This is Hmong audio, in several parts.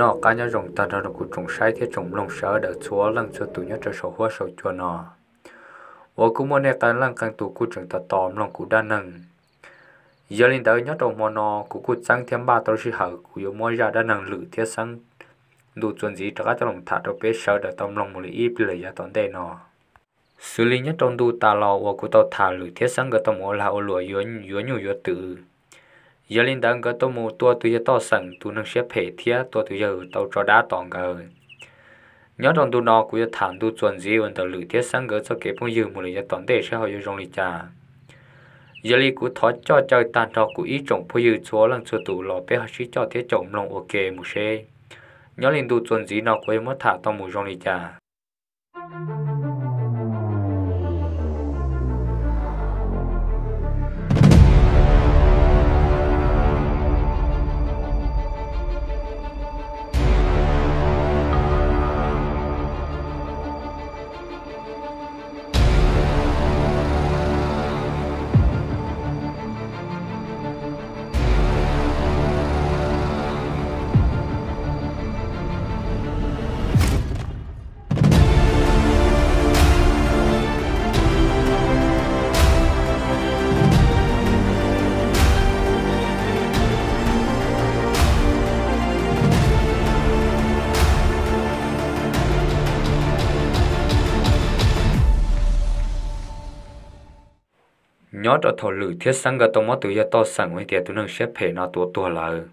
Noj qab nyob zoo tag nrho rau kuv tsoom saib thiab tsoom mloog sawv daws txhua leej txhua tus nyob rau saum huab saum cua no, uas kuj muaj nej qee leej qee tus kuj tseem tos tos mloog kuv dab neeg. Yog li ntawd nyob rau hmo no kuv kuj txeeb thiab npaj tau lub sij hawm kuv yuav muab zaj dab neeg Lwm thiab Xeeb ntuj txuas ntxiv rov qab coj los tham rau peb sawv daws tau mloog mus li ib pliag lawm yav tom ntej no. Xws li nyob rau ntu tas los uas kuv tau tham Lwm thiab Xeeb nkawd tau mus ua lag ua luam yuav nyuj yuav twm, yog li ntawd nkawd tau mus tua tus yawg Toj Xeem tus neeg siab phem thiab tua tus yawg tau tso dab tom nkawd. Nyob rau ntu no kuv yuav tham ntu txuas ntxiv uas ntawm Lwm thiab Xeeb nkawd txoj kev phooj ywg mus lawm yav tom ntej seb ho yuav zoo li cas. Yog li kuv thov coj caw tag nrho kuv ib tsoom phooj ywg txhua leej txhua tus los peb ho sib coj thiab caum mloog ua ke mus seb nyob li ntu txuas ntxiv no kuv yuav muab tham tau mus zoo li cas. Nyob rau thaum Lwm thiab Xeeb nkawd tau muab tus yawg Toj Xeem uas tias tus neeg siab phem no tua tuag lawm,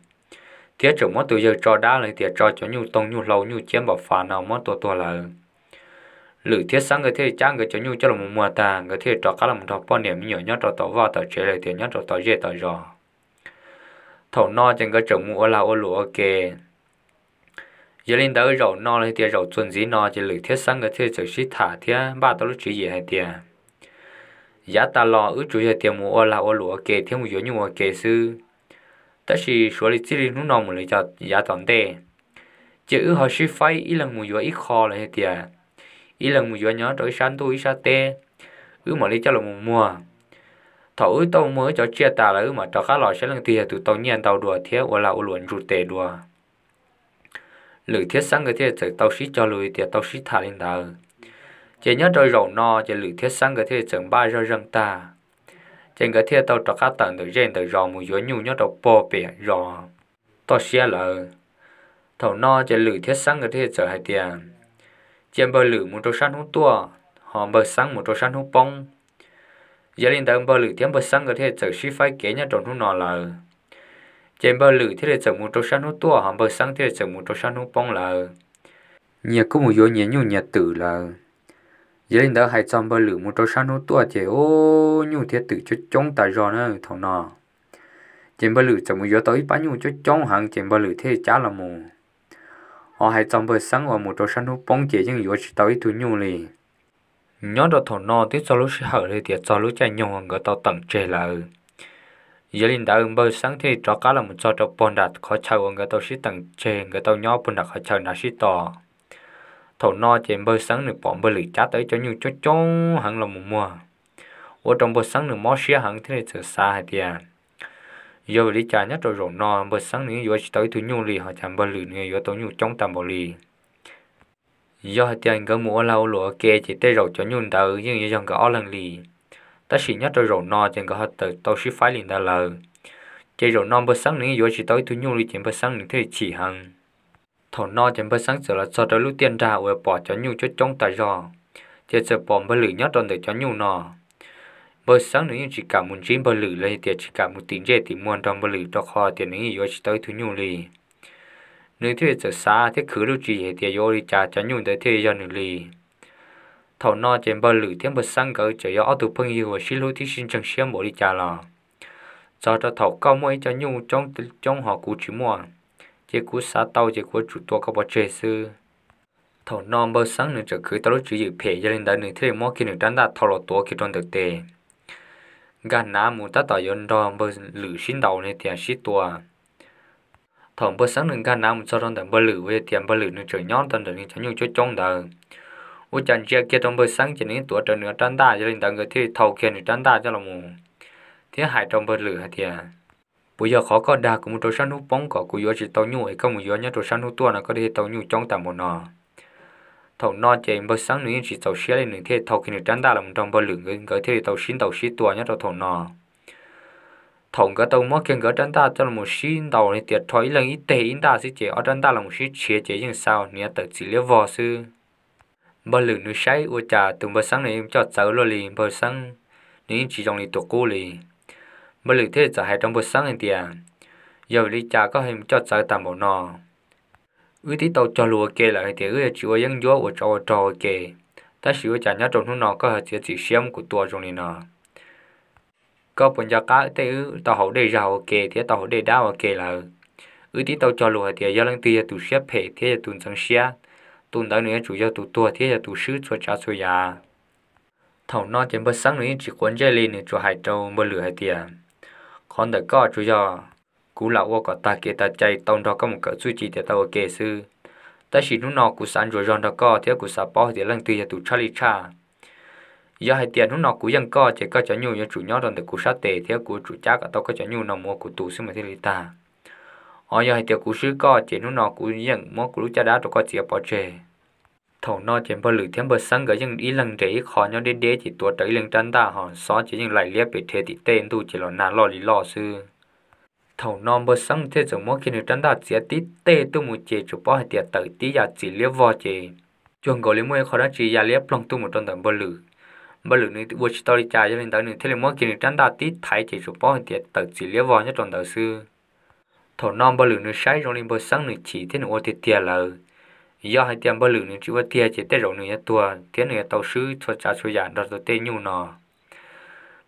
thiab tseem muab tus yawg tso dab los tias tso cov nyuj toog nyuj hlau nyuj ciab npam fas no muab tua tuag lawm, Lwm thiab Xeeb nkawd thiaj li cab nkawd cov nyuj coj los mus muag tag, nkawd thiaj li rov qab los nrog poj niam me nyuam nyob rau tom vaj tom tsev los tias nyob rau tom zej tom zos. Thaum no ces nkawd tseem mus ua lag ua luam ua ke. Yog li ntawd zaum no los tias zaum txuas ntxiv no ces Lwm thiab Xeeb nkawd thiaj li txawm sib tham thiab npaj tau lub tswv yim hais tias, yav tas los wb tsuas yog tias mus ua lag ua luam ua ke thiab mus yuav nyuj ua ke xwb, tab sis suav li txij li hnub no mus li yav tom ntej, ces wb ho sib faib ib leeg mus yuav ib qho los yog tias ib leeg mus yuav nyob rau ib sab ntuj ib sab teb, wb mam li coj los mus muag. Thaum wb tau mus muag wb cov tsiaj tas lawm wb mam rov qab los saib leej twg yog tus tau nyiaj ntau dua thiab ua lag ua luam ntsuj tes dua. Lwm thiab Xeeb nkawd thiaj txawm tau sib cog lus tias tau sib tham li ntawd. Ces nyob rau zaum no ces Lwm thiab Xeeb nkawd thiaj txawm npaj zog zeeg tag, ces nkawd thiaj tau rov qab tawm ntawm zej ntawm zos mus yuav nyuj nyob rau pog pem zos toj siab lawm. Thaum no ces Lwm thiab Xeeb nkawd thiaj txawm hais tias, cia npawg Lwm mus rau sab hnub tuaj, ho npawg Xeeb mus rau sab hnub poob. Yog li ntawd npawg Lwm thiab npawg Xeeb nkawd thiaj txawm sib faib kev nyob rau hnub no lawm. Ces npawg Lwm thiaj li txawm mus rau sab hnub tuaj, ho npawg Xeeb thiaj li txawm mus rau sab hnub poob lawm. Nyias kuj mus yuav nyias nyuj nyias twm lawm. Yog li ntawd hais txog npawg Lwm mus rau sab hnub tuaj ces ub, nyuj thiab twm coob coob tas zog na thaum no. Ces npawg Lwm txawm mus yuav tau ib pab nyuj coob coob heev ces npawg Lwm thiaj li cab los mus. Ho hais txog npawg Xeeb uas mus rau sab hnub poob ces yeej yuav tsis tau ib tug nyuj li. Nyob rau thaum no twb txog lub sij hawm li tias txog lub caij nyoog uas nkawd tau teem tseg lawm. Yog li ntawd npawg Xeeb thiaj li rov qab los mus txog rau pog nram qhov chaw uas nkawd tau sib teem tseg, nkawd tau nyob pog nram qhov chaw nrad sib tos. Thaum no ces npawg Xeeb nws pom npawg Lwm cab tau ib co nyuj coob coob heev los mus muag, ua rau npawg Xeeb nws mob siab heev thiaj li txawm xav hais tias, yog vim li cas nyob rau zaum no npawg Xeeb nws yeej yuav tsis tau ib tug nyuj li ho cas npawg Lwm nws yuav tau nyuj coob tag npaum li. Yog hais tias nkawd mus ua lag ua luam ua ke ces tej zaum cov nyuj ntawd yeej yuav yog nkawd ob leeg li. Tab sis nyob rau zaum no ces nkawd ho tau sib faib li ntawd lawm. Ces zaum no npawg Xeeb nws yeej yuav tsis tau ib tug nyuj li ces npawg Xeeb nws thiaj li chim heev. Thaum no ces npawg Xeeb txawm los txog rau lub tiaj nrag uas pom cov nyuj coob coob tas zog, ces txawm pom npawg Lwm nyob rau ntawm cov nyuj no. Npawg Xeeb nws yeej tsis kam mus ntsib npawg Lwm los yog tias tsis kam mus tim ntsej tim muag nrog npawg Lwm rau qhov tias nws yeej yuav tsis tau ib tug nyuj li. Nws thiaj li txawm xav thiab khwv lub tswv yim hais tias yuav ua li cas cov nyuj ntawd thiaj yog nws li. Thaum no ces npawg Lwm thiab npawg Xeeb nkawd txawm yog ob tug phooj ywg uas sib hlub thiab sib ntseeg siab npaum li cas los, txog rau thaum koj muaj ib co nyuj coob coob ho kuv tsis muaj, ces kuv xav tau ces kuv yuav tsum tua koj pov tseg xwb. Thaum no npawg Xeeb nws txawm khwv tau lub tswv yim phem, yog li ntawd nws thiaj li muab kiag nws rab ntaj thau los tuav kiag rau ntawm tes, nkag nav mus tab tom yuav nrog npawg Lwm sib ntaus li tias sib tua. Thaum npawg Xeeb nws nkag nav mus txog rau ntawm npawg Lwm uas yog tias npawg Lwm nws tseem nyob tau ntawm nws cov nyuj coob coob ntawd, ua cas ntsia kiag rau npawg Xeeb ces nws yeej tuav rawv nws rab ntaj, yog li ntawd nkawd thiaj li thau kiag nws rab ntaj coj los mus, thiab hais rau npawg Lwm hais tias, Uas yog qhov koj dag kuv mus rau sab hnub poob kom kuv yuav tsis tau nyuj es koj mus yuav nyob rau sab hnub tuaj no koj thiaj tau nyuj coob tag npaum no. Thaum no ces npawg Xeeb nws yeej tsis txaus siab li, nws thiaj thau kiag nws rab ntaj los mus nrog npawg Lwm nkawd, nkawd thiaj li tau sib ntaus sib tua nyob rau thaum no. Thaum nkawd tau muab kiag nkawd rab ntaj coj los sib ntaus li tias rho ib leeg ib teg ib ntaj xwb ces ob rab ntaj los sib tshiav ces yeej xa hniav tawm txim liab vog xwb. Npawg Lwm nws saib ua cas tus npawg Xeeb nws yeej coj txawv luaj li, npawg Xeeb nws yeej tsis zoo li tus qub li. Npawg Lwm thiaj li txawm hais rau npawg Xeeb hais tias, yog vim li cas koj ho coj txawv tag npaum no? Wb twb tau cog lus ua ke lawm hais tias wb yuav tsis ua yeeb ncuab ua tsov ua rog ua ke, tab sis ua cas nyob rau hnub no koj ho txiav txim siab muab kuv tua zoo li no? Koj puas nco qab tej wb tau haus dej zag ua ke thiab tau haus dej dab ua ke lawm? Wb twb tau cog lus hais tias yog leej twg yog tus siab phem thiab yog tus ntxeev siab, tus ntawd nws yuav tsum yog tus tuag thiab yog tus swb txhua tsav txhua yam. Thaum no ces npawg Xeeb nws yeej tsis quav ntsej li, nws tsuas hais rau npawg Lwm hais tias, qhov ntawm koj tsuas yog kuv lam ua kom tag kev tag cai tau nrog koj mus kawm txuj ci tias tau ua ke xwb, tab sis hnub no kuv xav ntsuas zog nrog koj thiab kuv xav paub hais tias leej twg yog tus tshaj li tshaj. Yog hais tias hnub no kuv yeej koj ces koj cov nyuj yuav tsum nyob rau ntawm kuv sab tes thiab kuv yuav tsum cab kom tau koj cov nyuj no mus ua kuv tus xwb mas thiaj li tag. Ho yog hais tias kuv swb koj ces hnub no kuv yeej muab kuv lub caj dab rau koj txiav pov tseg. Thaum no ces npawg Lwm thiab npawg Xeeb nkawd yeej ib leeg nres ib qho nyob deb deb ces tuav rawv ib leeg rab ntaj ho xob ces yeej laim liab pes rhe tim tej, ntuj ces los nag loj li loj xwb. Thaum no npawg Xeeb thiaj txawm muab kiag nws rab ntaj txiav tib teg tuaj mus ces tsuas paub hais tias tawm tib yam txim liab vog ces cuag nkaus li muaj ib qho dab tsi ya liab ploog tuaj mus rau ntawm npawg Lwm. Npawg Lwm nws ua tsis tau li cas, yog li ntawd nws thiaj li muab kiag nws rab ntaj tib thaiv ces tsuas paub hais tias tawm txim liab vog nyob rau ntawd xwb. Thaum no npawg Lwm nws saib zoo li npawg Xeeb nws chim thiab nws ua tiag tiag lawm. Yog hais tias npawg Lwm nws tsis ua tiag ces tej zaum nws yuav tuag thiab nws yuav tau swb txhua tsav txhua yam nrog rau tej nyuj no.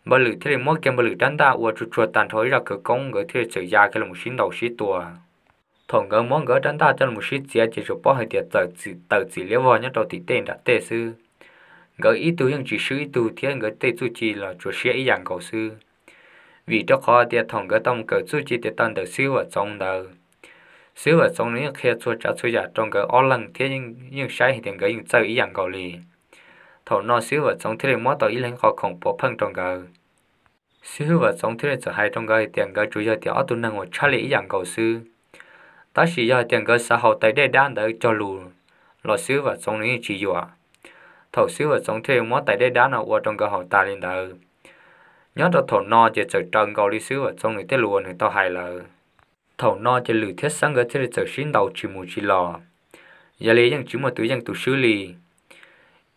Npawg Lwm thiaj li muab kiag npawg Lwm rab ntaj ua tsuag tsuag tag nrho ib zaj khawv koob, nkawd thiaj li txawm ya kiag los sib ntaus sib tua. Thaum nkawd muab nkawd rab ntaj coj los sib txiav ces tsuas paub hais tias tawm txim liab vog nyob rau tim tej nram tej xwb. Nkawd ib tug yeej tsis swb ib tug thiab nkawd tej txuj ci los tsuas siab ib yam nkaus xwb. Vim rau qhov tias thaum nkawd tau mus kawm txuj ci tias tau ntawm xib hwb Vam Txoov ntawd, xib hwb Vam Txoov nws yeej qhia txhua tsav txhua yam rau nkawd ob leeg thiab yeej saib hais tias nkawd yeej txawj ib yam nkaus li. Thaum no xib hwb Vam Txoov thiaj li muab tau ib leeg qhov khoom puav pheej rau nkawd. Xib hwb Vam Txoov thiaj li txawm hais rau nkawd hais tias nkawd tsuas yog tias ob tug neeg uas tshaj li ib yam nkaus xwb. Tab sis yog hais tias nkawd xav haus tais dej dab ntawd cog lus los xib hwb Vam Txoov nws yeej tsis yuam. Thaum xib hwb Vam Txoov thiaj li muab tais dej dab no ua rau nkawd haus tas li ntawd. Nyob rau thaum no ces txawm raws nkaus li xib hwb Vam Txoov nws tej lus uas nws tau hais lawm. Thaum no ces Lwm thiab Xeeb nkawd thiaj li txawm sib ntaus tsis mus tsis los. Yog li yeej tsis muaj tus yeej tus swb li.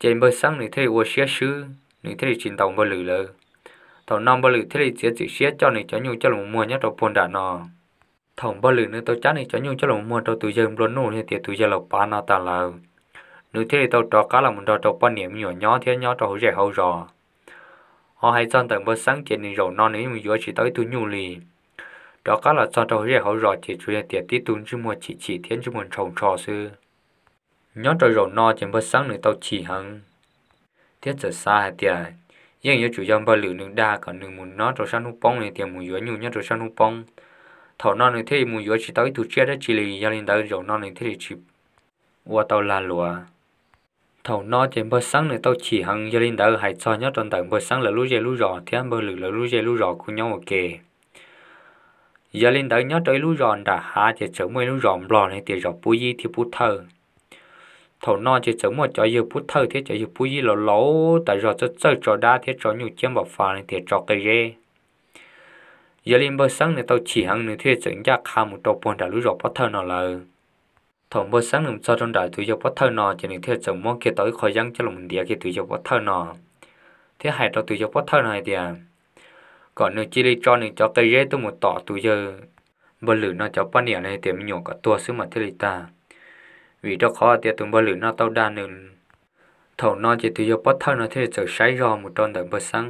Ces npawg Xeeb nws thiaj li ua siab swb, nws thiaj li tsis ntaus npawg Lwm lawm. Thaum no npawg Lwm thiaj li txiav txim siab coj nws cov nyuj coj los muag nyob rau puag nram no. Thaum npawg Lwm nws tau cab nws cov nyuj coj los muag rau tus yawg nplua nuj hais tias tus yawg laus pav no tas lawm, nws thiaj li tau rov qab los mus nrog rau poj niam me nyuam nyob thiab nyob rau hauv zej hauv zos. Ho hais txog ntawm npawg Xeeb ces nws zaum no nws yeej mus yuav tsis tau ib tug nyuj li. Rov qab los txog rau hauv zej hauv zos ces tsuas yog tias tib tug ntsej muag chim chim thiab ntsej muag ntshaus ntsho xwb. Nyob rau zaum no ces npawg Xeeb nws tau chim heev thiab txawm xav hais tias yeej yuav tsum yog npawg Lwm nws dag kom nws mus nyob rau sab hnub poob li tias mus yuav nyuj nyob rau sab hnub poob. Thaum no nws thiaj li mus yuav tsis tau ib tug tsiaj dab tsi li, yog li ntawd zaum no nws thiaj li tsis ua tau lag luam. Thaum no ces npawg Xeeb nws tau chim heev, yog li ntawd hais txog nyob rau ntawm npawg Xeeb lawv lub zej lub zos thiab npawg Lwm lawv lub zej lub zos kuj nyob ua ke. Yog li ntawd nyob rau ib lub zos nram hav ces txawm muaj ib lub zos Nplog li tias zos Pub Yib thiab Pub Thawj. Thaum no ces txawm muaj cov yawg Pub Thawj thiab cov yawg Pub Yib laus laus tas zog txawj txawj tso dab thiab tso nyuj ciab npam fas li tias tso qe zeb. Yog li npawg Xeeb nws tau chim heev nws thiaj li txawm ncaj qha mus rau puag nram lub zos Pob Thawj no lawm. Thaum npawg Xeeb nws mus txog rau nram tus yawg Pob Thawj no ces nws thiaj txawm muab kiag tau ib qho yeeb coj los mus ntiav kiag tus yawg Pob Thawj no, thiab hais rau tus yawg Pob Thawj no hais tias kom nws cia li tso nws cov qe zeb tuaj mus tom tus yawg npawg Lwm no cov poj niam li tias me nyuam kom tuag xwb mas thiaj li tag, vim rau qhov tias tus npawg Lwm no tau dag nws. Thaum no ces tus yawg Pob Thawj no thiaj li txawm saib zog mus rau ntawm npawg Xeeb.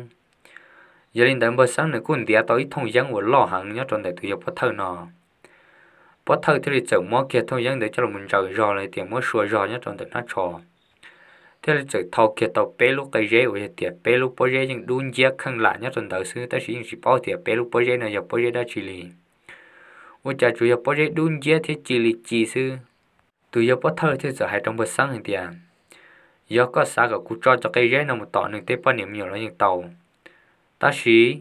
Yog li ntawd npawg Xeeb nws kuj ntiav tau ib thooj yeeb uas loj heev nyob rau ntawm tus yawg Pob Thawj no. Pob Thawj thiaj li txawm muab kiag thooj yeeb ntawd coj los ntsaws zog li tias muab sua zog nyob rau ntawm hnab tsho, thiaj li txawm thau kiag tau peb lub qe zeb uas yog tias peb lub pob zeb yeej dub nciab kheej lam nyob rau ntawd xwb, tab sis yeej tsis paub tias peb lub pob zeb no yog pob zeb dab tsi li. Ua cas tsuas yog pob zeb dub nciab thiab ci li ci xwb. Tus yawg Pob Thawj thiaj txawm hais rau npawg Xeeb hais tias, yog koj xav kom kuv tso cov qe zeb no mus tom nws tej poj niam me nyuam los yeej tau, tab sis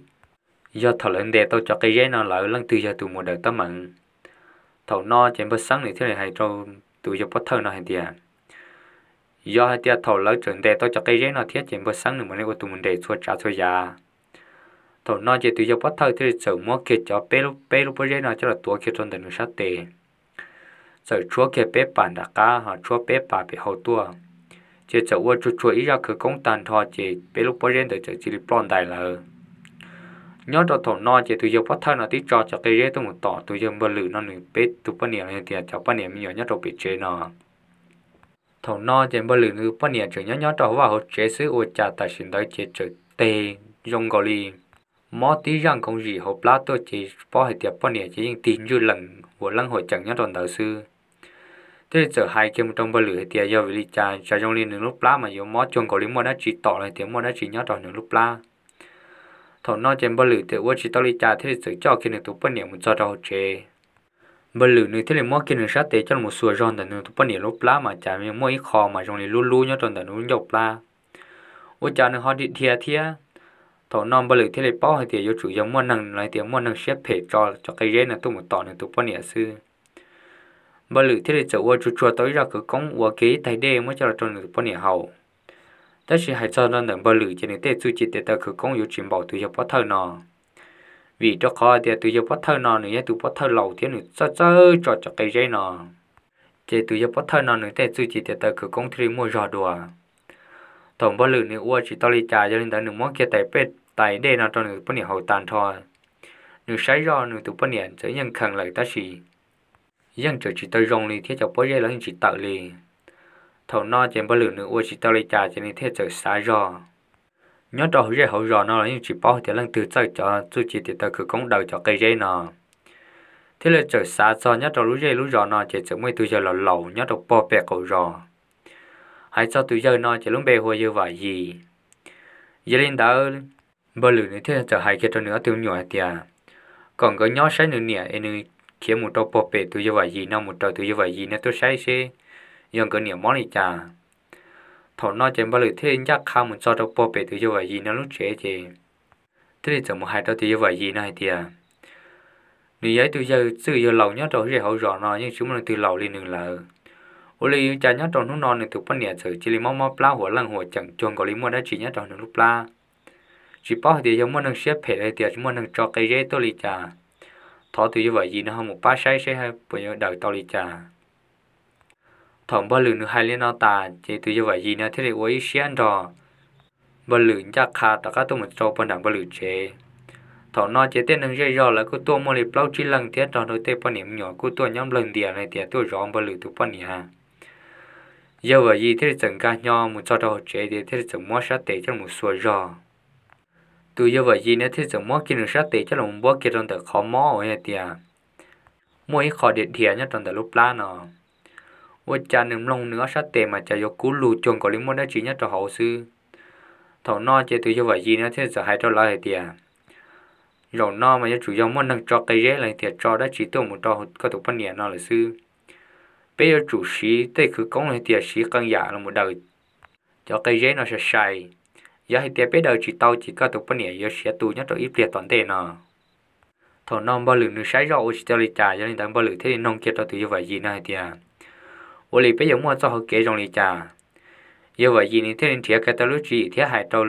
yog thaum lawv ntes tau cov qe zeb no lawv leej twg yog tus mus daws teeb meem. Thaum no ces npawg Xeeb nws thiaj li hais rau tus yawg pov thawj no hais tias, yog hais tias thaum lawv tseem ntes tau cov qe zeb no thiab ces npawg Xeeb nws mam li ua tus mus ntes txhua tsav txhua yam. Thaum no ces tus yawg pov thawj thiaj li txawm muab kiag cov peb lub, peb lub pob zeb no coj los tuav kiag rau ntawm nws sab tes, txawm tshuab kiag peb pas nram qab ho tshuab peb pas pem hauv tuaj, ces txawm ua tsuag tsuag ib zaj khawv koob tag nrho ces peb lub pob zeb ntawd txawm cia li ploj ntais lawm. Nyob rau thaum no ces tus yawg pov thawj no twb tso cov qe zeb tuaj mus tom tus yawg npawg Lwm no nws peb tus poj niam los yog tias cov poj niam me nyuam nyob rau pem tsev no. Thaum no ces npawg Lwm nws poj niam tseem nyob nyob rau hauv vaj hauv tsev xwb ua cas tam sim ntawd ces txawm teg zoo nkaus li mob tib zaj nkoos zim hauv plab tuaj ces paub hais tias poj niam ces yeej tig ntswj lees huam leej huam ceem nyob rau ntawd xwb. Thiaj li txawm hais kiag mus rau npawg Lwm hais tias yog vim li cas tsam zoo li nws lub plab mas yuav mob cuag nkaus li muaj dab tsi tom los tias muaj dab tsi nyob rau nws lub plab. Thaum no ces npawg Lwm thiaj ua tsis tau li cas thiaj li txawm coj kiag nws tus poj niam mus txog rau hauv tsev. Npawg Lwm nws thiaj li muab kiag nws sab tes coj los mus xuas zog ntawm nws tus poj niam lub plab mas cas muaj ib qho mas zoo li lub lub nyob rau ntawm nws lub ncauj plab, ua cas nws ho dhia dhia thiab. Thaum no npawg Lwm thiaj li paub hais tias yuav tsum yog muaj neeg los tias muaj neeg siab phem tso cov qe zeb no tuaj mus tom nws tus poj niam xwb. Npawg Lwm thiaj li txawm ua tsuag tsuag tau ib zaj khawv koob ua kiag ib taig dej muab coj los rau nws tus poj niam haus. Tab sis hais txog rau ntawm npawg Lwm ces nws tej txuj ci tes taw khawv koob yuav tsis npaum tus yawg pov thawj no, vim rau qhov tias tus yawg pov thawj no nws yog tus pov thawj laus thiab nws txawj txawj tso cov qe zeb no, ces tus yawg pov thawj no nws tej txuj ci tes taw khawv koob thiaj li muaj zog dua. Thaum npawg Lwm nws ua tsis tau li cas yog li ntawd nws muab kiag tais pej tais dej no rau nws poj niam haus tag nrho. Nws saib zoj nws tus poj niam txawm yeej khees lawm tab sis yeej tseem tsis tau zoo li thiab cov pob zeb los yeej tsis tawm li. Thaum no ces npawg Lwm nws ua tsis tau li cas ces nws thiaj txawm xav zog. Nyob rau hauv zej hauv zos no los yeej tsis paub tias leej twg txawj cov txuj ci tes taw khawv koob daws cov qe zeb no, thiaj li txawm xav txog nyob rau lub zej lub zos no ces txawm muaj ib tug yawg laus laus nyob rau pog pem qaum zos. Hais txog tus yawg no ces lub npe hu ua yawg Vam Yis. Yog li ntawd, npawg Lwm nws thiaj txawm hais kiag rau nws ob tug me nyuam hais tias kom nkawd nyob saib nws niam es nws khiav mus rau pog pem tus yawg Vam Yis no mus raws tus yawg Vam Yis no tuaj saib seb yog nkawd niam mob li cas. Thaum no ces npawg Lwm thiaj li ncaj qha mus txog rau pog pem tus yawg Vam Yis no lub tsev ces thiaj li txawm mus hais rau tus yawg Vam Yis no hais tias, nws yog ib tug yawg txwj yawg laus nyob rau zej hauv zos no yeej tsis muaj leej twg laus li nws lawm. Ua li cas nyob rau hnub no nws tus poj niam txawm cia li mob mob plab huam leej huam ceem cuag nkaus li muaj dab tsi nyob rau nws lub plab. Tsis paub hais tias yog muaj neeg siab phem los tias muaj neeg tso qe zeb tuaj li cas. Thov tus yawg Vam Yis no ho mus pab saib seb puas yuav daws tau li cas. Thaum npawg Lwm nws hais li no tas ces tus yawg Vam Yis no thiaj li ua ib siab nrog npawg Lwm ncaj qha rov qab tuaj mus rau pog nram npawg Lwm tsev. Thaum no ces tej neeg zej zog lawv kuj tuaj muaj li plaub tsib leeg thiab rau tej poj niam me nyuam kuj tuaj nyob nplawg ntias li tias tuaj zov npawg Lwm tus poj niam. Yawg Vam Yis thiaj li txawm nkag nyo mus txog rau hauv tsev ces thiaj li txawm muab sab tes coj los xuas zog. Tus yawg Vam Yis no thiaj li txawm muab kiag nws sab tes coj los npuab kiag rau ntawm qhov mob uas yog tias muaj ib qho dhia dhia nyob rau ntawm lub plab no. Ua cas nws mloog nws ob sab tes mas cas yuav kub lug cuag nkaus li muaj dab tsi nyob rau hauv xwb. Thaum no ces tus yawg Vam Yis no thiaj li txawm hais rau lawv hais tias, zaum no mas yuav tsum yog muaj neeg tso qe zeb los tias tso dab tsi tuaj mus rau koj tus poj niam no lawm xwb. Peb yuav tsum siv tej khawv koob los tias siv qee yam los daws cov qe zeb no sai sai. Yog hais tias peb daws tsis tau ces koj tus poj niam yuav siav tu nyob rau ib pliag tom ntej no. Thaum no npawg Lwm nws saib zoj ua tsis tau li cas, yog li ntawd npawg Lwm thiaj li noog kiag rau tus yawg Vam Yis no hais tias, ua li peb yuav muaj txoj hauv kev zoo li cas? Yawg Vam Yis nws thiaj li nrhiav kiag tau lub tswv yim thiab hais rau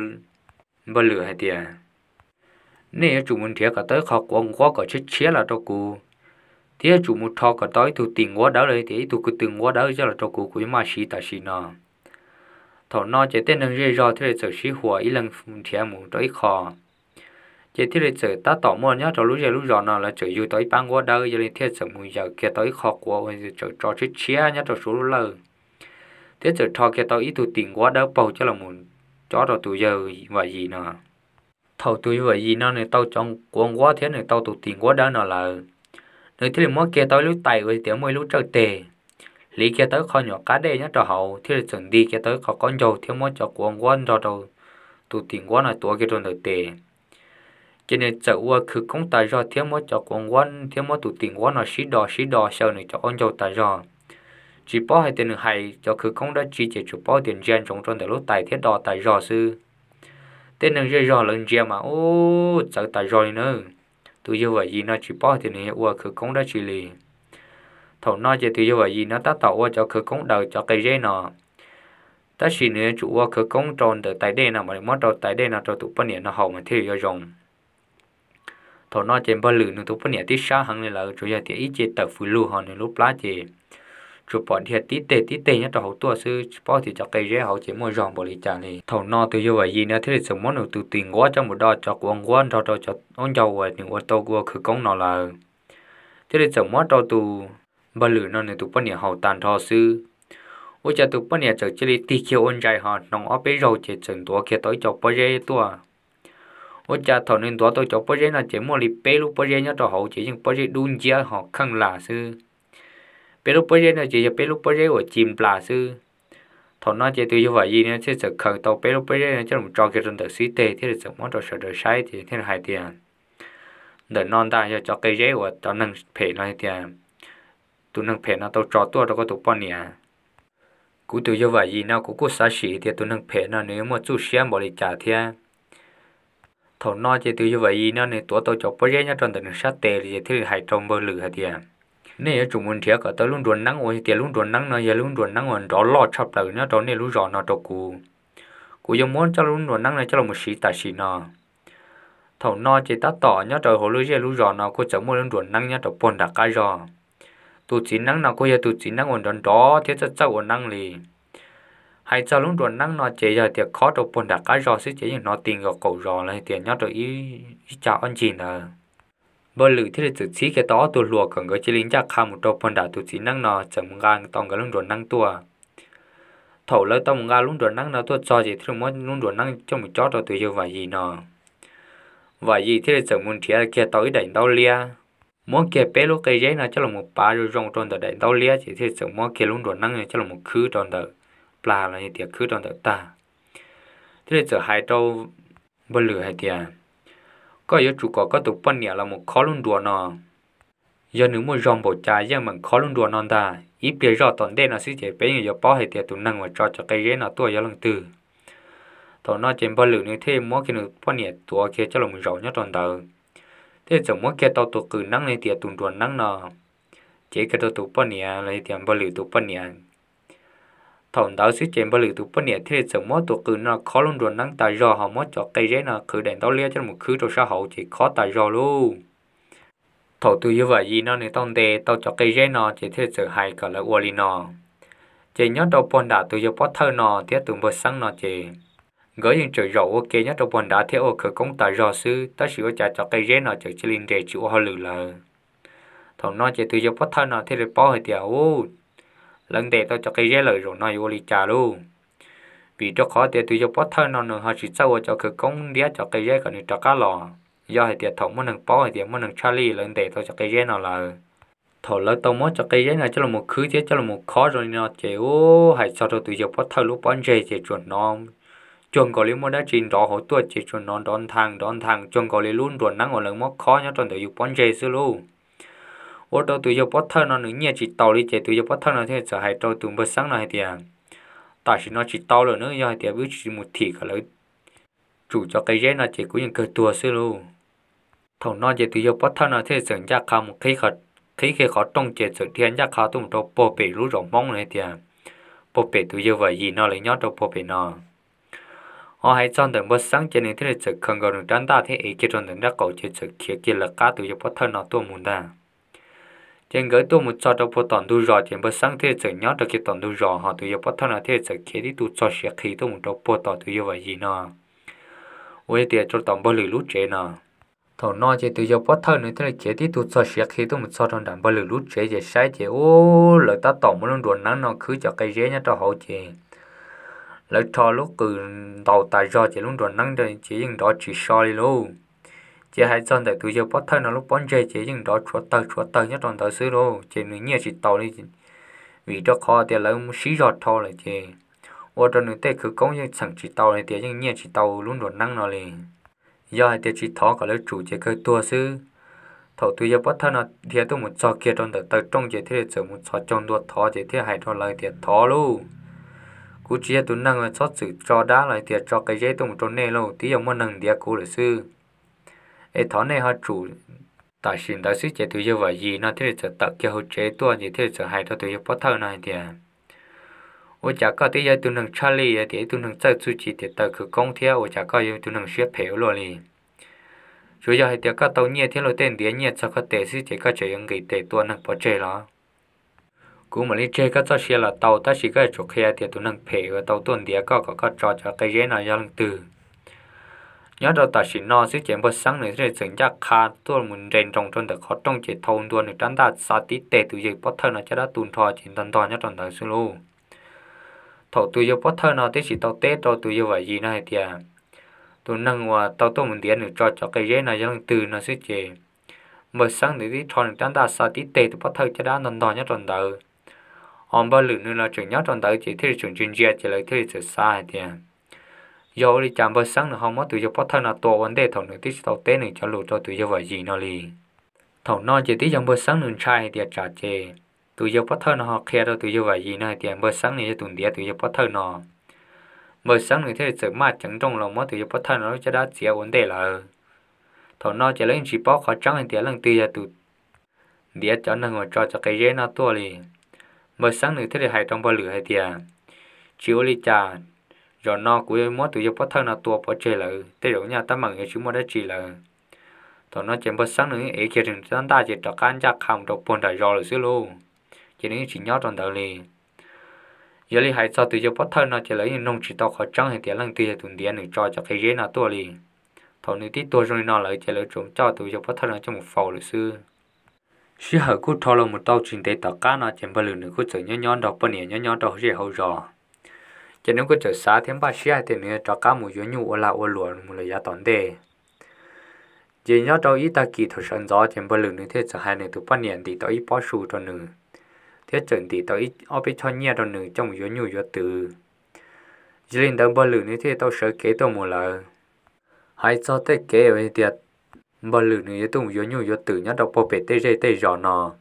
npawg Lwm hais tias, nej yuav tsum mus nrhiav kom tau ib qho quav nquab kom tshiab tshiab los rau kuv, thiab yuav tsum mus rho kom tau ib tug tis nquab dawb los tias ib tug ko tw nquab dawb coj los rau kuv, kuv yuav maj siv tam sim no. Thaum no ces tej neeg zej zog thiaj li txawm sib huas ib leeg nrhiav mus rau ib qho. Ces thiaj li txawm tab tom muaj nyob rau lub zej lub zos no lawv txawm yug tau ib pab nquab dawb, yog li thiaj txawm mus yawm kiag tau ib qho quav uas txawm tso tshiab tshiab nyob rau saum lub lawj, thiab txawm rho kiag tau ib tug tis nquab dawb paug coj los mus cob rau tus yawg Vam Yis no. Thaum tus yawg Vam Yis no nws tau cov quav nquab thiab nws tau tus tis nquab dawb no lawm, nws thiaj li muab kiag tau ib lub tais uas tias muaj ib lub tsawj teg, hliv kiag tau ib qho nyuam qab dej nyob rau hauv, thiaj li txawm nti kiag tau ib qho qaub ncaug thiab muab cov quav nquab nrog rau tus tis nquab no tuav kiag rau ntawm tes. Ces nws txawm ua khawv koob tas zog thiab muab cov quav nquab thiab muab tus tis nquab no sib do sib do xyaw nws cov qaub ncaug tas zog. Tsis paub hais tias nws hais cov khawv koob dab tsi ces tsuas paub tias ntsia ntsoov rau ntawm lub tais thiab do tas zog xwb. Tej neeg zej zog lawv ntsia mas ub txawv tas zog li na. Tus yawg Vam Yis no tsis paub tias nws yog ua khawv koob dab tsi li. Thaum no ces tus yawg Vam Yis no tab tom ua cov khawv koob daws cov qe zeb no, tab sis nws yuav tsum ua khawv koob rau ntawm tais dej no mas muab rau tais dej no rau tus poj niam no haus mas thiaj li yuav zoo. Thaum no ces npawg Lwm nws tus poj niam tib sab heev li lawm, tsuas yog tias ib ce tawm fws lug ho nws lub plab ces tsuas pom dhia tib teg tib teg nyob rau hauv tuaj xwb, tsis paub tias cov qe zeb hauv ces muaj zog npaum li cas li. Thaum no tus yawg Vam Yis no thiaj li txawm muab nws tus tis nquab coj mus do cov quav nquab nrog rau cov aub ncaug uas nws ua tau ua khawv koob no lawm, thiaj li txawm muab rau tus npawg Lwm no nws tus poj niam haus tas nrho xwb. Ua cas tus poj niam txawm cia li tig kiag ua ntsais ho hnoos ob peb zaug ces txawm ntuav kiag tau ib co pob zeb tuaj. Ua cas thaum nws ntuav tau cov pob zeb no ces muaj li peb lub pob zeb nyob rau hauv ces yeej pob zeb dub nciab ho kheej lam xwb. Peb lub pob zeb no ces yog peb lub pob zeb uas ci nplas xwb. Thaum no ces tus yawg Vam Yis no thiaj txawm khaws tau peb lub pob zeb no coj los tso kiag rau ntawm xib teg thiaj li txawm muab rau sawv daws saib ces thiaj li hais tias, ntawm no ntag yog cov qe zeb uas cov neeg phem no hais tias, tus neeg phem no tau tso tuaj rau koj tus poj niam. Kuv tus yawg Vam Yis no kuv kuj xav sim tias tus neeg phem no nws yuav muaj txuj siab npaum li cas thiab. Thaum no ces tus yawg Vam Yis no nws tuav tau cov pob zeb nyob rau ntawm nws sab tes li ces thiaj li hais rau npawg Lwm hais tias, nej yuav tsum mus nrhiav kom tau lub nruas neeb uas tias lub nruas neeb no yog lub nruas neeb uas nrov loj tshaj plaws nyob rau nej lub zos no rau kuv. Kuv yuav muab coj lub nruas neeb no coj los siv tam sim no. Thaum no ces tab tom nyob rau hauv lub zej lub zos no kuj txawm muaj lub nruas neeb nyob rau puag nram qab zog. Tus txiv neeb no kuj yog tus txiv neeb uas nrov nrov thiab txawj txawj ua neeb li. Hais txog lub nruas neeb no ces yog tias khob rau puag nram qab zog xwb ces yeej hnov ti nkaus qaum zos los tias nyob rau ib cag ob ncig ntawd. Npawg Lwm thiaj li txawm txhib kiag tau ob tug hluas kom nkawd cia li ncaj qha mus rau puag nram tus txiv neeb no txawm mus nqa tau nkawd lub nruas neeb tuaj. Thaum lawv tau mus nqa lub nruas neeb no tuaj txog ces thiaj li muab lub nruas neeb coj mus cob rau tus yawg Vam Yis no. Vam Yis thiaj li txawm mus nrhiav kiag tau ib daim ntaub liab, muab kiag peb lub qe zeb no coj los pav zoo zoo rau ntawm daim ntaub liab ces thiaj li txawm muab kiag lub nruas neeb coj los khwb rau ntawm plag los tias khwb rau ntawm tag. Thiaj li txawm hais rau npawg Lwm hais tias, koj yuav tsum kom koj tus poj niam los mus khob lub nruas no. Yog nws muaj zog npaum cas yeej meem khob lub nruas no ntag, ib pliag zoj tom ntej no xwb ces peb yeej yuav paub hais tias tus neeg uas tso cov qe zeb no tuaj yog leej twg. Thaum no ces npawg Lwm nws thiaj muab kiag nws poj niam tuav kiag coj los zaum nyob rau ntawd, thiaj txawm muab kiag tau tus qws neeb los tias tus nruas neeb no cev kiag rau tus poj niam los tias npawg Lwm tus poj niam. Thaum ntawd xwb ces npawg Lwm tus poj niam thiaj li txawm muab tus qws no khob lub nruas neeb tas zog ho muab cov qe zeb no qhwv daim ntaub liab coj los khwb rau sab hauv ces khob tas zog lauj. Thaum tus yawg Vam Yis no nws tau ntes tau cov qe zeb no ces thiaj li txawm hais kom lawv ua li no. Ces nyob rau puag nram tus yawg Pob Thawj no thiab tus npawg Xeeb no ces nkawd yeej tseem zaum ua ke nyob rau puag nrad thiab ua khawv koob tas zog xwb, tab sis ua cas cov qe zeb no tseem cia li nres tsis ua hauj lwm lawm. Thaum no ces tus yawg Pob Thawj no thiaj li paub hais tias, u, lawv ntes tau cov qe zeb lawm, zaum no yuav ua li cas lauj? Vim rau qhov tias tus yawg Pob Thawj no nws ho tsis txawj ua cov khawv koob ntiab cov qe zeb kom nws rov qab los. Yog hais tias thaum muaj neeg paub hais tias muaj neeg tshaj lij lawv ntes tau cov qe zeb no lawm, thaum lawv tau muab cov qe zeb no coj los khwb thiab coj los khob zoo li no ces, u, hais txog rau tus yawg Pob Thawj lub pob ntseg ces tsuas hnov cuag nkaus li muaj dab tsi nrov hauv tuaj ces tsuas hnov nrov nthaas nrov nthaas cuag nkaus li lub nruas neeb uas lawv muab khob nyob rau ntawm yus pob ntseg xwb lauj. Ua rau tus yawg Pob Thawj no nws nyiaj tsis taus li ces tus yawg Pob Thawj no thiaj txawm hais rau tus npawg Xeeb no hais tias, tam sim no tsis tau lawm na, yog hais tias wb tsis mus thim kom lawv tsum cov qe zeb no ces kuv yeej kawg tuag xwb lauj. Thaum no ces tus yawg Pob Thawj no thiaj txawm ncaj qha mus qhib kiag qhov rooj ces txawm dhia ncaj qha tuaj mus rau puag pem lub zos Hmoob no hais tias, puag pem tus yawg Vam Yis no lawv nyob rau puag pem no. Ho hais txog ntawm npawg Xeeb ces nws thiaj li txawm khaws nkaus nws rab ntaj thiab ev kiag rau ntawm nraub qaum ces txawm khiav kiag lawv qab tus yawg Pob Thawj no tuaj mus ntag. Ces nkawd tuaj mus txog rau puag tom ntug zos ces npawg Xeeb thiaj li txawm nyob rau kiag tom ntug zos, ho tus yawg Pob Thawj no thiaj li txawm khiav tib tug txog siav qhi tuaj mus rau puag tom tus yawg Vam Yis no, uas yog tias rau tom npawg Lwm lub tsev no. Thaum no ces tus yawg Pob Thawj nws thiaj li khiav tib tug txog siav qhi tuaj mus txog rau nram npawg Lwm lub tsev ces saib ces, u, lawv tab tom muab lub nruas neeb no khwb cov qe zeb nyob rau hauv ces lawv rho lub qws ntaus tas zog ces lub nruas neeb ces yeej nrov tsis so li lauj. Ces hais txog ntawm tus yawg Pob Thawj no lub pob ntseg ces yeej nrov tshuav tawg tshuav tawg nyob rau ntawd xwb lauj, ces nws nyiaj tsis taus li, vim rau qhov tias lawv sib zog dhau lawm ces ua rau nws tej khawv koob yeej txheem tsis tau li tias yeej nyiaj tsis tau lub nruas neeb no li. Yog hais tias tsis thov kom lawv tsum ces kawg tuag xwb. Thaum tus yawg Pob Thawj no dhia tuaj mus txog kiag rau ntawm taw rooj ces thiaj li txawm mus txhos caug ntua thov ces thiaj hais rau lawv tias, thov lauj, Kuv tsis yog tus neeg uas txhob txwm tso dab los tias tso qe zeb tuaj mus rau nej lauj, twb yog muaj neeg ntiav kuv lawm xwb. Es thov nej ho tsum. Tam sim ntawd xwb ces tus yawg Vam Yis no thiaj li txawm tawm kiag hauv tsev tuaj ces thiaj li txawm hais rau tus yawg pov thawj no hais tias, ua cas koj twb yog ib tug neeg tshaj lij, yog tias ib tug neeg txawj txuj ci tes taw khawv koob thiab, ua cas koj yog tus neeg siab phem ua luaj li? Tsuas yog hais tias koj tau nyiaj thiab luag tej ntiav nyiaj txog koj tes xwb ces koj tseem yuav nqis tes tua neeg pov tseg los? Kuv mam li tseg koj txoj sia los tau, tab sis koj yuav tsum qhia tias tus neeg phem uas tau tuaj ntiav koj kom koj tso cov qe zeb no yog leej twg. Nyob rau tam sim no xwb ces npawg Xeeb nws thiaj li txawm ncaj qha tuaj mus nres nroos rau ntawm qhov rooj ces thau ntua nws rab ntaj xa tib teg tus yawg pov thawj no caj dab tu nrho ces ntog ntog nyob rau ntawd xwb lauj. Thaum tus yawg pov thawj no twb tsis tau teb rau tus yawg Vam Yis no hais tias tus neeg uas tau tuaj mus ntiav nws tso cov qe zeb no yog leej twg no xwb ces npawg Xeeb nws twb rho nws rab ntaj xa tib teg tus pov thawj caj dab ntog ntog nyob rau ntawd. Ho npawg Lwm nws los tseem nyob rau ntawd ces thiaj li tseem ntsia ntsia ces lawv thiaj li txawm xav hais tias yog ua li cas npawg Xeeb nws ho muab tus yawg pov thawj no tua ua ntej thaum nws twb tsis tau teb nws cov lus rau tus yawg Vam Yis no li. Thaum no ces twb yog npawg Xeeb nws ntshai hais tias tsam ces tus yawg pov thawj no ho qhia rau tus yawg Vam Yis no hais tias npawg Xeeb nws yog tus ntiav tus yawg pov thawj no. Npawg Xeeb nws thiaj li txawm maj ceev nrooj los muab tus yawg pov thawj no lub caj dab txiav ua ntej lawm. Thaum no ces lawv yeej tsis paub qhov tseeb hais tias leej twg yog tus ntiav cov neeg uas tso cov qe zeb no tuaj li. Npawg Xeeb nws thiaj li hais rau npawg Lwm hais tias, tsis ua li cas, zaum no kuv yuav muab tus yawg pov thawj no tua pov tseg lawm, tej zaum nyaj tab meem yuav tsis muaj dab tsi lawm. Thaum no ces npawg Xeeb nws yeej ev kiag nws rab ntaj ces rov qab ncaj qha mus rau puag nram zos lawm xwb lauj, ces nws yeej tsis nyob rau ntawd li. Yog li hais txog tus yawg pov thawj no ces lawv yeej noog tsis tau qhov tseeb hais tias leej twg yog tus ntiav nws tso cov qe zeb no tuaj li. Thaum nws twb tuag zoo li no lawm ces lawv tsuas coj tus yawg pov thawj no coj mus faus lawm xwb. Sij hawm kuj rho los mus tau tsis ntev tom qab no ces npawg Lwm nws kuj txawm nyob nyob nrog poj niam nyob nyob rau zej hauv zos. Ces nws kuj txawm xav thiab npaj siab hais tias nws yuav rov qab mus yuav nyuj ua lag ua luam mus lawm yav tom ntej. Ces nyob rau ib tag kis thaum sawv ntxov ces npawg Lwm nws thiaj txawm hais nws tus poj niam ntim tau ib pob su rau nws, thiab txawm ntim tau ib ob peb choj nyiaj rau nws coj mus yuav nyuj yuav twm. Yog li ntawd npawg Lwm nws thiaj tau sawv kev tuaj mus lawm. Hais txog tej kev uas tias npawg Lwm nws yuav tuaj mus yuav nyuj yuav twm nyob rau puag pem tej zej tej zos no,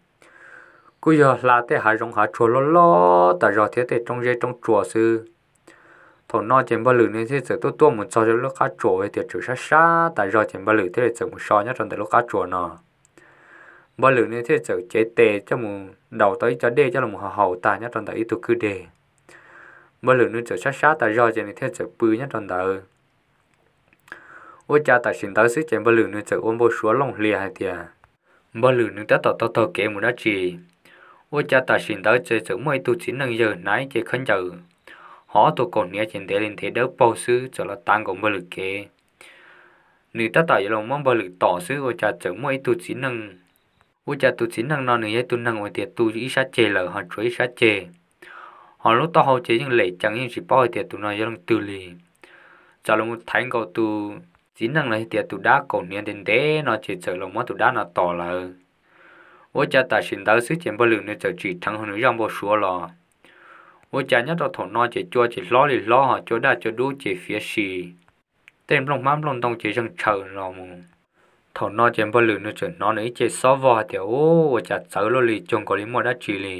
kuj yog hla tej hav zoov hav tsuag loj loj tas zog thiab tej roob zeb roob tsua xwb. Thaum no ces npawg Lwm nws thiaj txawm tuaj tuaj mus txog lub qab tsuas uas tias tseem sab sab tas zog ces npawg Lwm thiaj li txawm mus so nyob rau ntawm lub qab tsuas no. Npawg Lwm nws thiaj txawm cev tes coj mus daus tau ib co dej coj los haus tag nyob rau ntawm ib tug kwj deg. Npawg Lwm nws txawm sab sab tas zog ces nws thiaj txawm pw nyob rau ntawd. Ua cas tam sim ntawd xwb ces npawg Lwm nws txawm ua npau suav looj hlias hais tias npawg Lwm nws tab tom taug taug kev mus dab tsi. Ua cas tam sim ntawd ces txawm muaj ib tug txiv neej yawg hnav ib ce khaub ncaws, ho ob tug kaus hniav ces ntev li ntev dawb paug xwb txawm los tav nkaus npawg Lwm kev. Nws tab tom yuav los muab npawg Lwm tom xwb ua cas txawm muaj ib tug txiv neej. Ua cas tus txiv neej no nws yog ib tug neeg uas tias tu ib sab ceg lawm ho tshuav ib sab ceg, ho lub taub hau ces yeej lem cees yeej tsis paub hais tias tus no yog leej twg li. Txawm los thaiv nkaus tus txiv neej los hais tias tus dab kaus hniav ntev ntev no ces txawm los muab tus dab no tom lawm. Ua cas tam sim ntawd xwb ces npawg Lwm nws txawm tsim dheev hauv nws zaj npau suav los. Ua cas nyob rau thaum no ces cua ces hlob li hlob ho cua daj cua dub ces fiav si, tej nplooj hmab nplooj ntoo ces zeeg tshaws los mus. Thaum no ces npawg Lwm nws txawm hnov nws ib ce xob vog hais tias, u, ua cas txawv luaj li, cuag nkaus li muaj dab tsi li.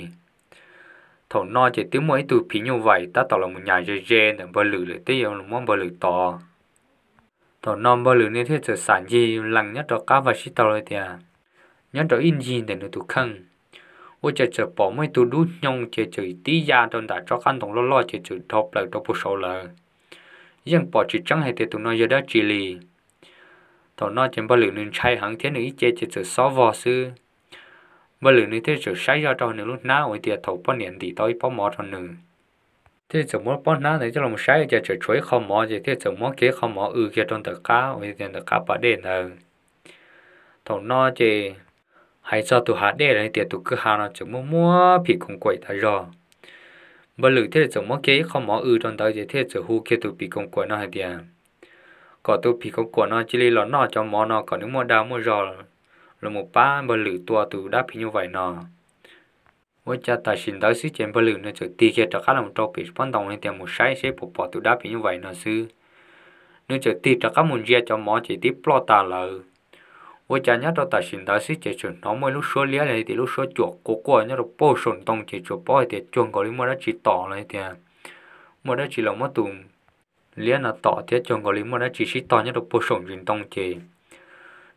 Thaum no ces twb muaj ib tug phim nyuj vaim tab tom los mus nyas ze ze ntawm npawg Lwm lawm twb yuav los muab npawg Lwm tom. Thaum no npawg Lwm nws thiaj txawm xam ncig lees nyob rau qab vaj sib taug hais tias, nyob rau ib ncig ntawm nws tus kheej, ua cas txawm pom muaj ib tug dub hnyoo ces txawm tib ya rau ntawm tsob qab ntoo loj loj ces txawm dhau plaws rau puag saud lawm. Yeej pom tsis tseeb hais tias tus no yog dab tsi li. Thaum no ces npawg Lwm nws ntshai heev thiab nws ib ce ces txawm xob vog xwb. Npawg Lwm nws thiaj txawm saib zoj rau nws lub hnab uas tias thaum poj niam ntim tau ib pob mov rau nws, thiaj txawm muab pob hnab ntawd coj los saib ces tseem tshuav ib qho mov ces thiaj txawm muab kiag ib qho mov w kiag rau ntawm qab uas tias ntawm qab pas dej ntawd. Thaum no ces hais txog tus hav dej los tias tus kwj ha no txawm muaj muab phim koos kaim tas zog. Npawg Lwm thiaj li txawm muab kiag ib qho mov w rau ntawd ces thiaj txawm hu kiag tus phim koos kaim no hais tias, kom tus phim koos kaim no cia li los noj cov mov no kom nws muaj dag muaj zog los mus pab npawg Lwm tua tus dab phim nyuj vaim no. Ua cas tam sim ntawd xwb ces npawg Lwm nws txawm tig kiag rov qab los rau pem pob ntoo hais tias mus saib seb puas pom tus dab phim nyuj vaim no xwb. Nws txawm tig rov qab mus ntsia cov mov ces twb ploj tas lawm. Ua cas nyob rau tam sim ntawd xwb ces txawm hnov muaj ib lub suab liab li tias lub suab cuam quaj quaj nyob rau puag saum ntoo ces tsuas paub hais tias cuag nkaus li muaj dab tsi tom los hais tias muaj dab tsi los muab tus liab no tom thiab cuag nkaus li muaj dab tsi sib tog nyob rau puag saum ntsis ntoo ces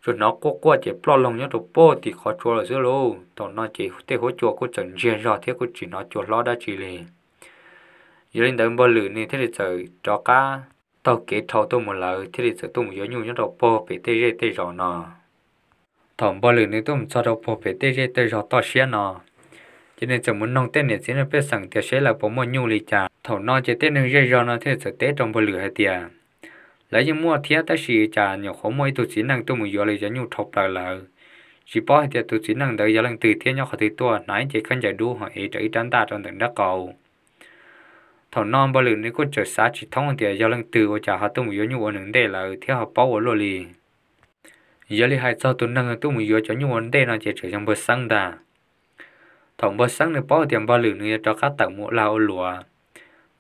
tsuas hnov quaj quaj ces ploj loog nyob rau puag tim qhov tsua lawm xwb lauj. Thaum no ces tej huab cua kuj txawm ntsiag zog thiab kuj tsis hnov cua hlob dab tsi li. Yog li ntawd npawg Lwm nws thiaj li txawm rov qab taug kev dhau tuaj mus lawm thiaj li txawm tuaj mus yuav nyuj nyob rau puag pem tej zej tej zos no. Thaum npawg Lwm nws tuaj mus txog rau puag pem tej zej tej zos toj siab no, ces nws txawm mus noog tej niam txiv neej pej xeem tias seb lawv puas muaj nyuj li cas. Thaum no ces tej neeg zej zog no thiaj li txawm teb rau npawg Lwm hais tias lawv yeej muaj thiab tab sis cas nyuam qhuav muaj ib tug txiv neej tuaj mus yuav lawv cov nyuj dhau plaws lawm, tsis paub hais tias tus txiv neej ntawd yog leej twg thiab nyob qhov twg tuaj, hnav ib ce khaub ncaws dub ho ev rawv ib rab ntaj rau ntawm nraub qaum. Thaum no npawg Lwm nws kuj txawm xav tsis thoob tias yog leej twg ua cas ho tuaj mus yuav nyuj ua nws ntej lawm thiab ho paub ua luaj li. Yog li hais txog tus neeg tuaj mus yuav cov nyuj ua ntej no ces tseem yog npawg Xeeb ntag. Thaum npawg Xeeb nws paub tias npawg Lwm nws yuav rov qab tawm mus ua lag ua luam,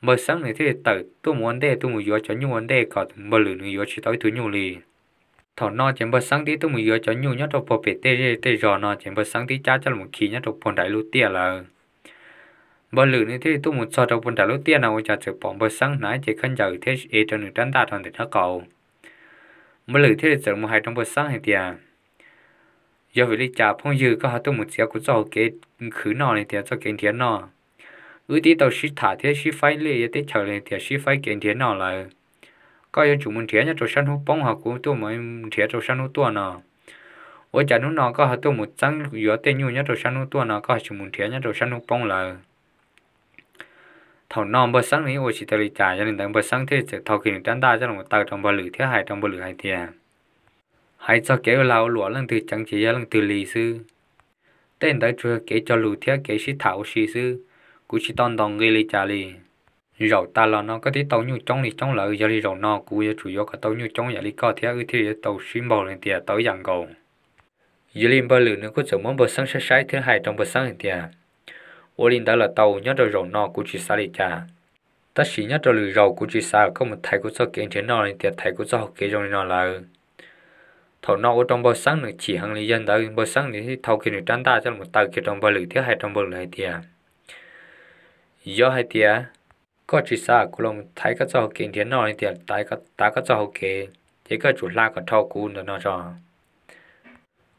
npawg Xeeb nws thiaj li tawm tuaj mus ua ntej tuaj mus yuav cov nyuj ua ntej kom npawg Lwm nws yuav tsis tau ib tug nyuj li. Thaum no ces npawg Xeeb tib tuaj mus yuav cov nyuj nyob rau puag pem tej zej tej zos no ces npawg Xeeb tib cab coj los mus khi nyob rau puag nram lub tiaj lawm. Npawg Lwm nws thiaj li tuaj mus txog rau puag nram lub tiaj no ua cas txawm pom npawg Xeeb hnav ib ce khaub ncaws thiab ev rau nws rab ntaj rau ntawm nraub qaum. Npawg Lwm thiaj li txawm mus hais rau npawg Xeeb hais tias, yog vim li cas phooj ywg koj ho tuaj mus txiav kuv txoj hauv kev khwv noj li tias txoj kev nrhiav noj? Wb twb tau sib tham thiab sib faib liaj ia teb chaws li tias sib faib kev nrhiav noj lawm. Koj yuav tsum mus nrhiav nyob rau sab hnub poob ho kuv tuaj mus nrhiav rau sab hnub tuaj no. Ua cas hnub no koj ho tuaj mus txeeb yuav tej nyuj nyob rau sab hnub tuaj no koj ho tsis mus nrhiav nyob rau sab hnub poob lawm? Thaum no npawg Xeeb nws yeej ua tsis tau li cas, yog li ntawd npawg Xeeb thiaj li txawm thau kiag nws rab ntaj coj los tawg rau npawg Lwm thiab hais rau npawg Lwm hais tias, hais txog kev ua lag ua luam leej twg ceev ces yog leej twg li xwb. Tej ntawd tsuas yog kev cog lus thiab kev sib tham ua si xwb, kuv tsis tau ntaus nqi li cas li. Zaum tas los no koj twb tau nyuj coob li coob lawm, yog li zaum no kuv yuav tsum yuav kom tau nyuj coob yam li koj thiab wb thiaj yuav tau sib npaug li tias tau ib yam nkaus. Yog li npawg Lwm nws kuj txawm muab npawg Xeeb saib saib thiab hais rau npawg Xeeb hais tias, ua li ntawd los tau, nyob rau zaum no kuv tsis xav li cas. Tab sis nyob rau lwm zaus kuv tsis xav kom koj mus thaiv kuv txoj kev nrhiav noj li tias thaiv kuv txoj hau kev zoo li no lawm. Thaum no ua rau npawg Xeeb nws chim heev li, yog ntawd npawg Xeeb nws thiaj thau kiag nws rab ntaj coj los tawg kiag rau npawg Lwm thiab hais rau npawg Lwm hais tias, yog hais tias koj tsis xav kuv los thaiv koj txoj hau kev nrhiav noj li tias tav koj txoj hau kev, ces koj tsum hla kom dhau kuv ntawm no tso.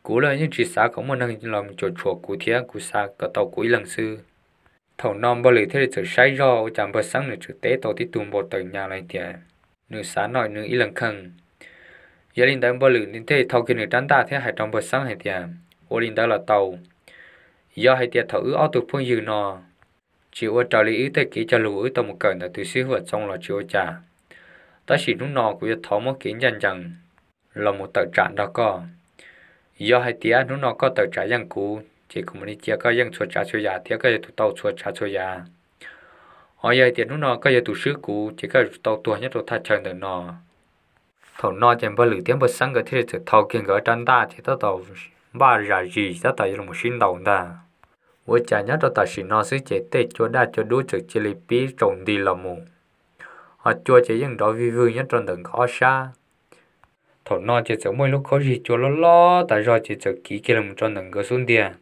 Kuv los yeej tsis xav kom muaj neeg los cuam tshuam kuv thiab, kuv xav kom tau kuv ib leeg xwb. Thaum no npawg Lwm thiaj li txawm saib zoj ua cas npawg Xeeb nws tseem teb tau tib tug npau taws nyas li tias nws xav noj nws ib leeg kheej. Yog li ntawd npawg Lwm nws thiaj li thau kiag nws rab ntaj thiab hais rau npawg Xeeb hais tias, ua li ntawd los tau, yog hais tias thaum wb ob tug phooj ywg no tsis ua raws li wb tej kev cog lus wb tau mus kawm ntawm tus xib hwb Vam Txoov los tsis ua cas, tab sis hnub no kuv yuav thov muab kev ncaj ncees los mus tawm tsam nrog koj. Yog hais tias hnub no koj tawm tsam yeej kuv, ces kuv mam li cia koj yeej txhua tsav txhua yam thiab koj yog tus tau txhua tsav txhua yam. Ho yog hais tias hnub no koj yog tus swb kuv, ces koj yuav tsum tau tuag nyob rau thaj chaw ntawm no. Thaum no ces npawg Lwm thiab npawg Xeeb nkawd thiaj li txawm thau kiag nkawd rab ntaj ces tab tom npaj zam zis tab tom yuav los sib ntaus ntag. Ua cas nyob rau tam sim no xwb ces tej cua daj cua dub txawm cia li pib tsaus nti los mus, ho cua ces yeej nrov vij vwg nyob rau ntawm nkawd ob sab. Thaum no ces txawm muaj ib lub khaub zig cua loj loj tas zog ces txawm kiv kiag los rau ntawm nkawd xub ntiag,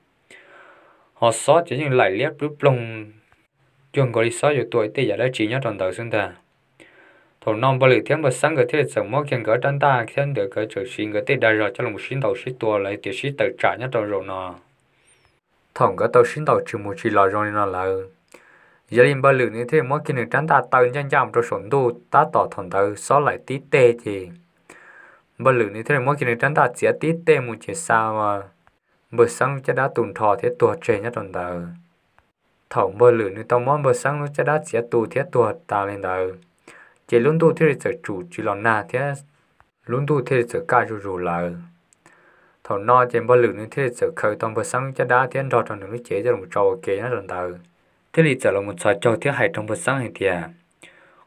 ho xob ces yeej laim liab plub ploog cuag nkaus li xob yuav tua ib tej yam dab tsi nyob rau ntawd xwb ntag. Thaum no npawg Lwm thiab npawg Xeeb nkawd thiaj li txawm muab kiag nkawd rab ntaj thiab ntawm nkawd txawm siv nkawd tej dag zog coj los sib ntaus sib tua los tias sib tawm tsam nyob rau zaum no. Thaum nkawd tau sib ntaus tsis mus tsis los zoo li no lawm, yog li npawg Lwm nws thiaj li muab kiag nws rab ntaj taw ncaj ncaj mus rau saum ntuj, tab tom thaum ntawd xob laim tib teg ces npawg Lwm nws thiaj li muab kiag nws rab ntaj txiav tib teg mus ces xa npawg Xeeb lub caj dab tu nrho thiab tuag tseg nyob rau ntawd. Thaum npawg Lwm nws tau muab npawg Xeeb lub caj dab txiav tu thiab tuag tas li ntawd, ces lub ntuj thiaj li txawm tsum tsis los nag thiab lub ntuj thiaj li txawm kaj zuj zus lawm. Thaum no ces npawg Lwm nws thiaj li txawm khaws tau npawg Xeeb lub caj dab thiab nrog rau nws lub cev coj los tso ua ke nyob rau ntawd, thiaj li txawm los mus txhos caug thiab hais rau npawg Xeeb hais tias,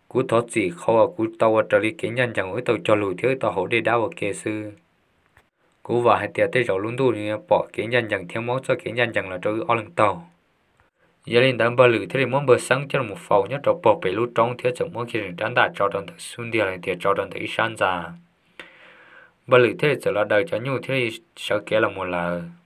kuv thov txim qhov uas kuv tau ua raws li kev ncaj ncees uas wb tau cog lus thiab wb tau haus dej dab ua ke xwb. Kuv vam hais tias tej zaum lub ntuj nws yuav pom kev ncaj ncees thiab muab txoj kev ncaj ncees los rau wb ob leeg taug. Yog li ntawd npawg Lwm thiaj li muab npawg Xeeb coj los faus nyob rau puag pem lub roob thiab txawm muab kiag nws rab ntaj tso rau ntawm xub ntiag los tias tso rau ntawm ib sab ntxa. Npawg Lwm thiaj li txawm los daws cov nyuj thiaj li sawv kev los mus lawm.